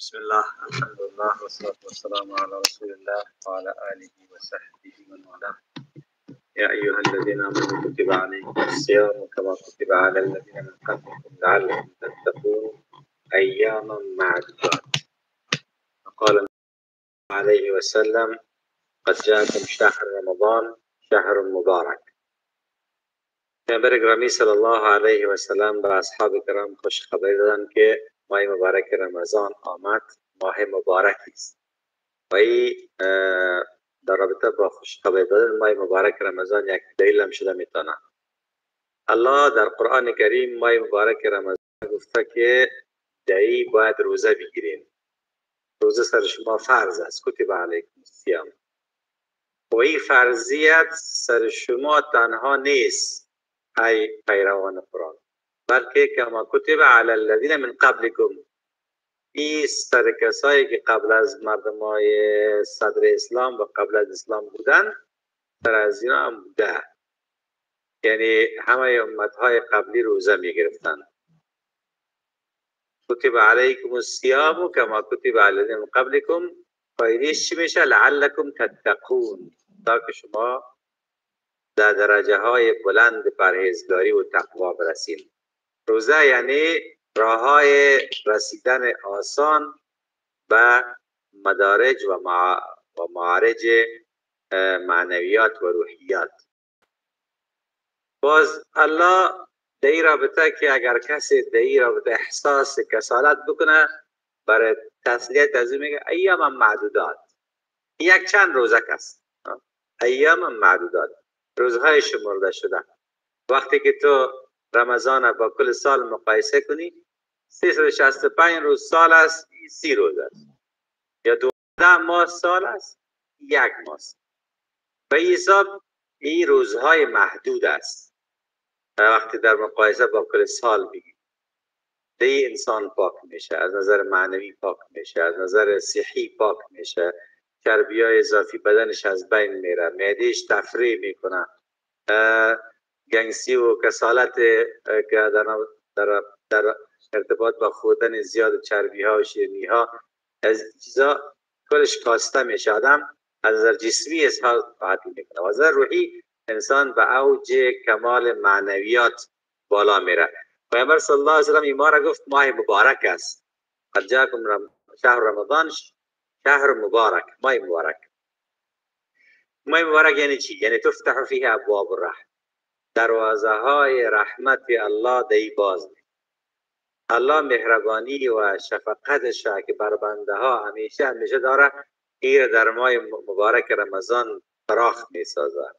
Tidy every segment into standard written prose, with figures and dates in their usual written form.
بسم الله، الحمد لله، والصلاة والسلام على رسول الله وعلى آله وصحبه من والاه. يا أيها الذين آمنوا كتب عليكم الصيام كما كتب على الذين من قبلكم لعلكم تتقون أياما معدودات. قال عليه وسلم: قد جاءكم شهر رمضان شهر مبارک. پیامبر گرامی صلی الله علیه و سلم به اصحاب کرام خوش خبری دادند که ماه مبارک رمضان آمد، ماه مبارکی است. و این در رابطه با خوش خبری دادن ماه مبارک رمضان یک دلیل هم شده میتونه. الله در قرآن کریم ماه مبارک رمضان گفته که دایی باید روزه بگیرین، روزه سر شما فرض است، کتب علیکم الصیام. و این فرضیت سر شما تنها نیست ای پیروان قرآن، بلکه کما کتب علی الذین من قبلکم، این سر کسایی که قبل از مردمای صدر اسلام و قبل از اسلام بودن، سر از اینا هم بوده. یعنی همه امتهای قبلی روزه می گرفتن. کتب علیکم الصیام کما کتب علی الذین من قبلکم، فایدهش چی میشه؟ لعلکم تتقون، تا که شما در درجه های بلند پرهیزگاری و تقوا برسید. روزه یعنی راه های رسیدن آسان به مدارج و معارج معنویات و روحیات. باز الله در این رابطه که اگر کسی در این رابطه احساس کسالت بکنه، برای تسلیت از او میگه ایام معدودات، یک چند روزک است، ایام معدودات، روزهای شمرده شده. وقتی که تو رمضان با کل سال مقایسه کنی، 365 روز سال است، 30 روز است، یا 12 ماه سال است، یک ماه است. به این حساب این روزهای محدود است وقتی در مقایسه با کل سال بگیم. دی انسان پاک میشه، از نظر معنوی پاک میشه، از نظر صحی پاک میشه، چربیای اضافی بدنش از بین میره، معدهش تفریح میکنه، گنگسی و کسالت که در ارتباط با خوردن زیاد چربی ها و شیرینی ها از چیزا کلش کاسته میشه. آدم از نظر جسمی اسهال راحتی میکنه و از نظر روحی انسان به اوج کمال معنویات بالا میره. پیامبر صلی الله علیه و سلم ما را گفت ماه مبارک است، قد جاءکم شهر رمضان شهر مبارک، ماه مبارک. ماه مبارک یعنی چی؟ یعنی تفتح فیه ابواب الرحمه، دروازه های رحمت الله دی باز. الله مهربانی و شفقتش که بر بنده ها همیشه همیشه داره، این در ماه مبارک رمضان فراخ می سازه،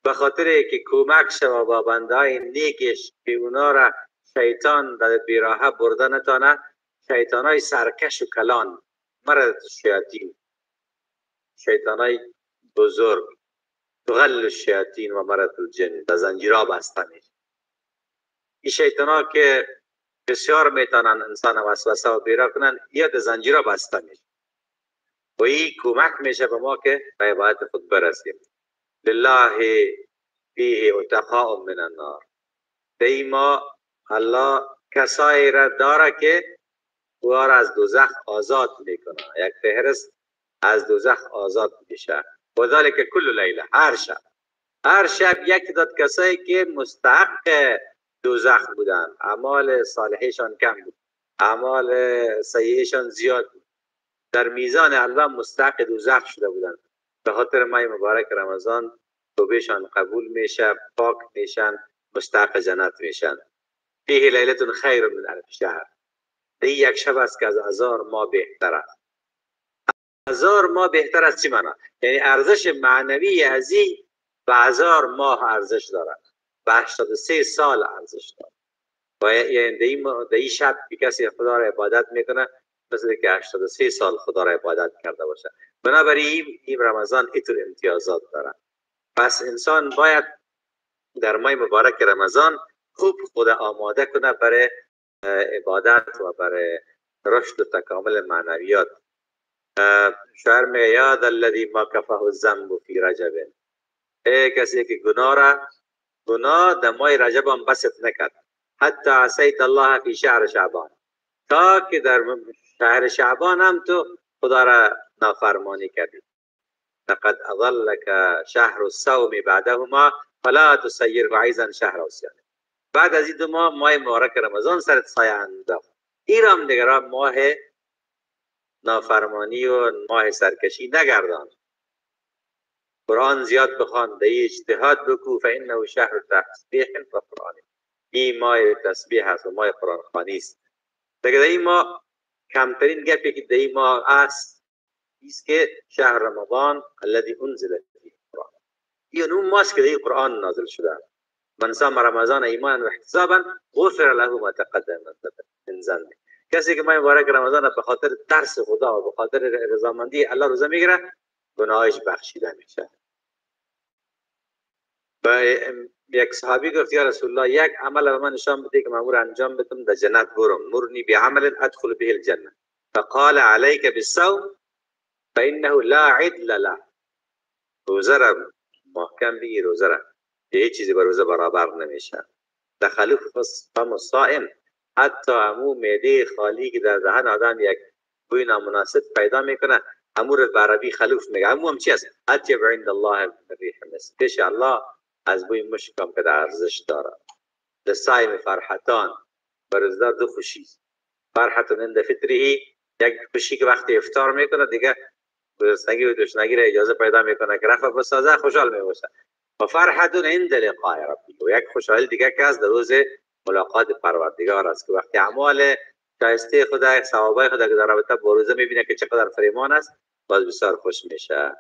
به خاطر که کمک شوه با بنده های نیکش که اونا را شیطان در بیراهه برده نتانه. شیطان های سرکش و کلان، مرد الشیاطین، شیطان های بزرگ، تغل الشیاطین و مرد الجن، در زنجیرها بسته میشه. این شیطان ها که بسیار میتونن انسان وسوسه و بیراه کنن، یا در زنجیرها بسته میشه و این کمک میشه به ما که به عبادت خود برسیم. لله فیه اتقاء من النار، به ما الله کسایی را داره که او را از دوزخ آزاد میکنه، یک فهرست از دوزخ آزاد میشه. و ذلک کل لیله، هر شب، هر شب یک تعداد کسایی که مستحق دوزخ بودن، اعمال صالحشان کم بود، اعمال سیئشان زیاد بود، در میزان الله مستحق دوزخ شده بودن، به خاطر ماه مبارک رمضان توبهشان قبول میشه، پاک میشن، مستحق جنت میشن. فیه لیلة خیر من الف شهر، این یک شب است که از 1000 ماه بهتر است. 1000 ماه بهتر است چی معنا؟ یعنی ارزش معنوی از این به 1000 ماه ارزش دارد، به 83 سال ارزش دارد. و یعنی در این شب که کسی خدا را عبادت میکنه، مثل که 83 سال خدا را عبادت کرده باشه. بنابراین این رمضان اینطور امتیازات داره. پس انسان باید در ماه مبارک رمضان خوب خود آماده کنه برای عبادت و برای رشد و تکامل معنویات. شاعر میگه یاد الذی ما کفه الذنب فی رجب، ای کسی که گناه را، گناه در ماه رجب هم بست نکرد، حتی عصیت الله فی شهر شعبان، تا که در شهر شعبان هم تو خدا را نافرمانی کردی. لقد اضلك شهر الصوم بعدهما فلا تسيره عیزا شهر عصیان. بعد از این دو ماه، ماه مبارک رمضان سرت سایه انداخت، ایرام دیگه ماه نافرمانی و ماه سرکشی نگردان. قرآن زیاد بخوان، در اجتهاد بکو، فانه شهر تسبیح و قرآن. این ماه تسبیح هست و ماه قرآن خوانی است. دیگه در این ماه کمترین گپی که در این ماه است است که شهر رمضان الذي انزل فيه القرآن، این اون ماست که در قرآن نازل شده. من صام رمضان ایمانا و احتسابا غفر له ما تقدم من ذنبه. کسی که ماه مبارک رمضان به خاطر ترس خدا و به خاطر رضامندی الله روزه میگیره، گناهش بخشیده میشه. و یک صحابی گفت یا رسول الله یک عمل به من نشان بده که من انجام بدم در جنت برم، مرنی بعمل ادخل به الجنه. فقال عليك بالصوم فانه لا عدل له. روزه را محکم بگیر، روزه را هیچ چیزی بر روزه برابر نمیشه. تخلف فم الصائم، حتی امو معده خالی که در دهن آدم یک بوی نامناسب پیدا میکنه، امو رو به عربی خلوف میگه. امو هم چی است؟ اطیب عند الله من ریح المسک. پیش الله از بوی مشک هم که در ارزش داره. للصائم فرحتان، بر روزدار دو خوشی، فرحت عند فطره، یک خوشی که وقتی افطار میکنه دیگه گرسنگی و تشنگی را اجازه پیدا میکنه که رفع بسازه، خوشحال میباشه. و فرحت عند لقاء ربه، و یک خوشحالی دیگه که از در روز ملاقات پروردگار است که وقتی اعمال شایسته خدا، ثوابای خدا که در رابطه با روزه میبینه که چقدر فریمان است، باز بسیار خوش میشه.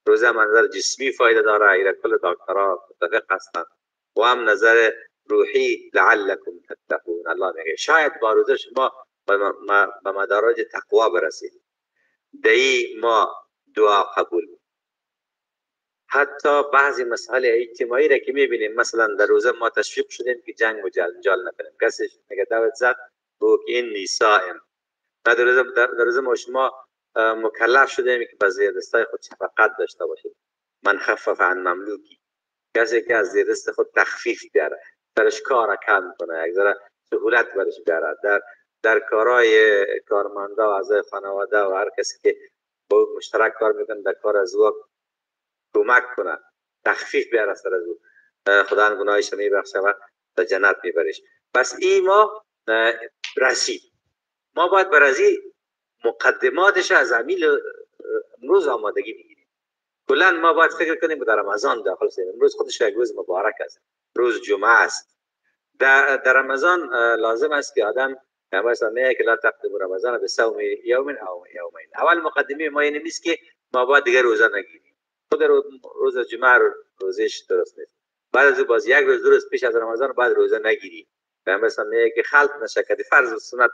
روزه هم نظر جسمی فایده داره، ایره کل دکترها متفق هستند، و هم نظر روحی لعلکم تتقون. الله میگه شاید با روزه شما به مدارج تقوا برسید. دهی ما دعا قبول. حتی بعضی مسائل اجتماعی را که میبینیم، مثلا در روزه ما تشویق شدیم که جنگ و جنجال نکنیم. کسی اگه دعوت زد بگو که انی صائم. در روزه ما شما مکلف شدیم که به زیر دستای خود شفقت داشته باشیم. من خفف عن مملوکی، کسی که از زیر دست خود تخفیف بیاره، درش کار کم کنه، یک ذره سهولت برش بیاره، در کارهای کارمندا و اعضای خانواده و هر کسی که با مشترک کار میکنه در کار از او کمک کنه، تخفیف بیاره سر از او، خدا گناهش میبخشه و به جنت میبرش. پس این ما رسید، ما باید برازی مقدماتش از عمیل امروز آمادگی بگیریم. کلا ما باید فکر کنیم که در رمضان داخل شدیم. امروز خودش یک روز مبارک است، روز جمعه است. در رمضان لازم است که آدم مثلا میگه که لا تقدم رمضان به صوم یوم او یومین. اول مقدمه ما این نیست که ما باید دیگه روزه نگیریم. خود روز جمعه رو روزش درست نیست. بعد از باز یک روز درست پیش از رمضان بعد روزه نگیری. مثلا میگه که خلط نشه، که فرض و سنت،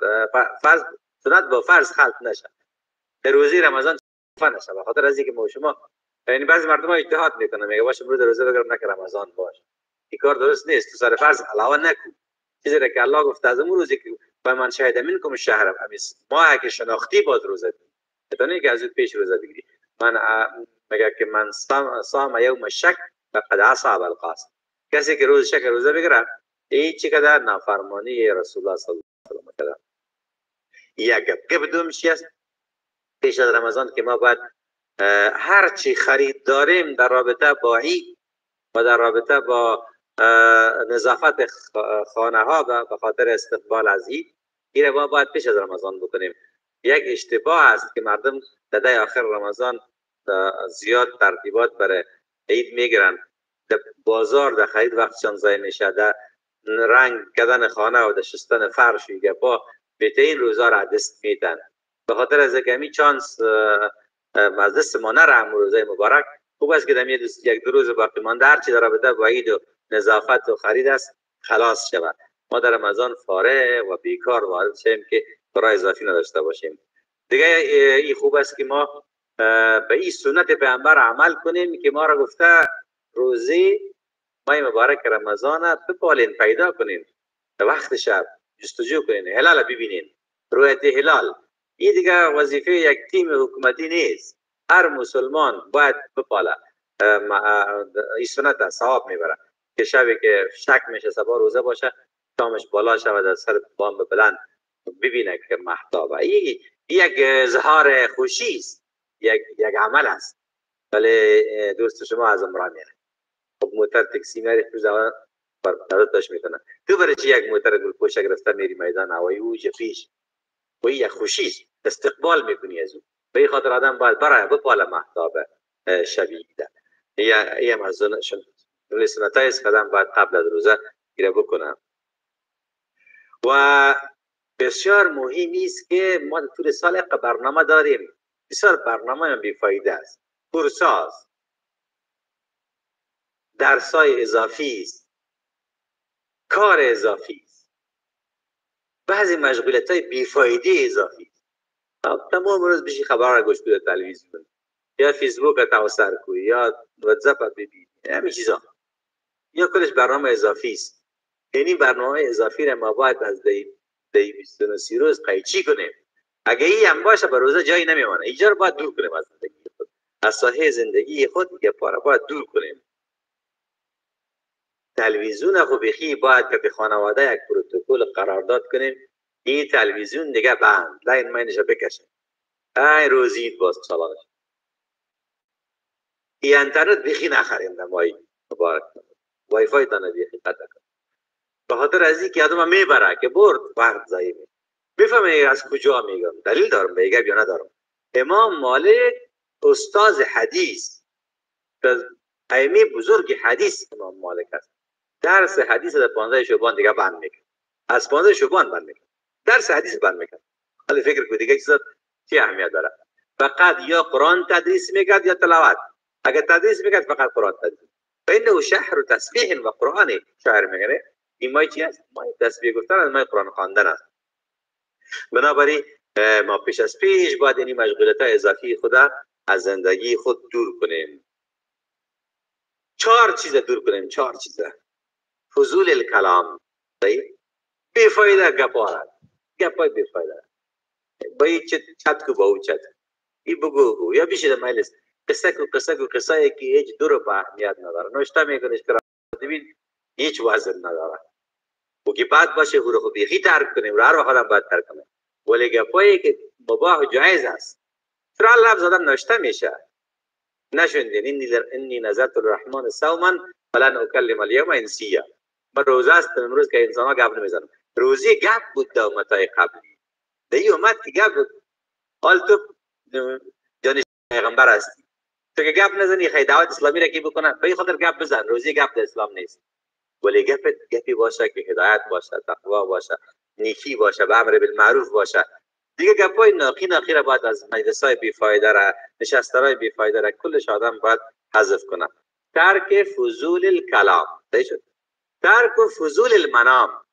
فرض سنت با فرض خلط نشه. در روزی رمضان نشه، به خاطر از اینکه ما شما یعنی بعضی مردم ها اجتهاد میکنن، میگه باشه امروز روزه بگیرم نه که رمضان باشه. این کار درست نیست. تو سر فرض علاوه نکن. چیزی را که الله گفته از اون روزی که فمن شهد منکم الشهر، ماه که شناختی باز روزه بگیری، میتونی که از اون پیش روزه بگیری. من میگه که من صام یوم الشک فقد عصى ابا القاسم. کسی که روز شک روزه بگیره، این چقدر نافرمانی رسول الله صلی الله علیه و سلم کرده. یک گپ دوم چی است؟ پیش از رمضان که ما باید هر چی خرید داریم در رابطه با عید و در رابطه با نظافت خانه ها به خاطر استقبال از عید، این ما باید پیش از رمضان بکنیم. یک اشتباه است که مردم در ده آخر رمضان زیاد ترتیبات برای عید میگیرن. در بازار در خرید وقتشان ضایع میشه، در رنگ کردن خانه و در شستن فرش و گپا بهترین روزا را دست میدن. به خاطر از اینکه همین چانس از دست ما نره روزای مبارک، خوب است که در یک دو روز باقی مانده هر چی در رابطه با عید و نظافت و خرید است خلاص شود. ما در رمضان فارغ و بیکار وارد شیم که کارهای اضافی نداشته باشیم. دیگه این خوب است که ما به این سنت پیامبر عمل کنیم که ما را گفته روزی ماه مبارک رمضان بپالین، پیدا کنین، در وقت شب جستجو کنین، هلال ببینین، رؤیت هلال. این دیگه وظیفه یک تیم حکومتی نیست. هر مسلمان باید بپاله. این سنت ثواب میبره که شبی که شک میشه صبح روزه باشه، شامش بالا شود از سر بام بلند ببینه که مهتابه. یک اظهار خوشی است، یک عمل است، ولی دوست شما از عمره میره. خب موتر تکسی میره تو زمان داشت میکنه، تو برای چی یک موتر گلپوش گرفته میری میدان هوایی او پیش و یک خوشی است، استقبال میکنی از او. به این خاطر آدم باید برای بپاله مهتاب شبیه ده. یه هم از سنتای است که آدم باید قبل از روزه گیره بکنه. و بسیار مهم است که ما در طول سال یک برنامه داریم، بسیار برنامه هم بیفایده است، کورساست، درسای اضافی است، کار اضافی است، بعضی مشغولیت های بیفایده اضافی است. تمام روز بشی خبر را گوش بده تلویزیون یا فیسبوک توسر کو یا واتساپ ببینی، همین چیزا، یا کلش برنامه اضافی است. یعنی برنامه اضافی را ما باید از دی 29 روز قیچی کنیم. اگه این هم باشه به روزه جایی نمیمانه. اینجا رو باید دور کنیم از زندگی خود، از ساحه زندگی خود دیگه پاره باید دور کنیم. تلویزیون خو بخی باید که به خانواده یک پروتکل قرارداد کنیم، این تلویزیون دیگه بند line ماینش بکشه، ای روزید باز سالانش. این اینترنت بخی نخریم در ماهی مبارک، وای فای تانه بیخی قطع کن، به خاطر از این که آدم میبره که برد وقت ضایع میشه. بفهمه از کجا میگم، دلیل دارم بگم یا ندارم. امام مالک استاد حدیث، ائمه بزرگ حدیث امام مالک است. درس حدیث در 15 شعبان دیگه بند میکنه، از 15 شعبان بند میکنه، درس حدیث بند میکنه. حالا فکر کن دیگه چیزا چی اهمیت داره؟ فقط یا قرآن تدریس میکرد یا تلاوت. اگر تدریس میکرد فقط قرآن تدریس. فانه شهر تسبیح و قرآن، شهر میگه این مای چی است؟ مای تسبیح گفتن از مای قرآن خواندن است. بنابراین ما پیش از پیش باید این مشغولیت اضافی خود از زندگی خود دور کنیم. 4 چیز دور کنیم، 4 چیز. فضول الکلام، بیفایده گپا، گپای بیفایده، با این چت کو با او چت، این بگو گو یا بیشه در مجلس قصه کو قصه کو، قصه که هیچ دور په اهمیت نداره، نوشته میکنش که ببین هیچ وزن نداره. و که بعد باشه رو خو بیخی ترک کنیم، رو هر وقت آدم باید ترک کنه. ولی گپایی که مباح و جایز است، چرا لفظ آدم نوشته میشه؟ نشوندین انی نذرت الرحمن صوما فلن اکلم اليوم انسیا. من روزه است امروز که انسان ها گپ نمیزنم. روزی گپ بود در امتای قبلی، در این امت که گپ بود. حال تو جانش پیغمبر هستی، تو که گپ نزنی خیلی دعوت اسلامی را کی بکنه؟ به این خاطر گپ بزن، روزی گپ در اسلام نیست. ولی گپ گپی باشه که هدایت باشه، تقوا باشه، نیکی باشه، به امر بالمعروف باشه. دیگه گپای ناقی ناقی را باید از مجلس‌های بی‌فایده را، نشست‌های بی‌فایده را کلش آدم باید حذف کنه. ترک فضول الکلام، صحیح شد. ترک فضول المنام،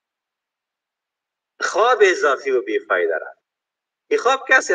خواب اضافی و بی‌فایده را. این خواب کسی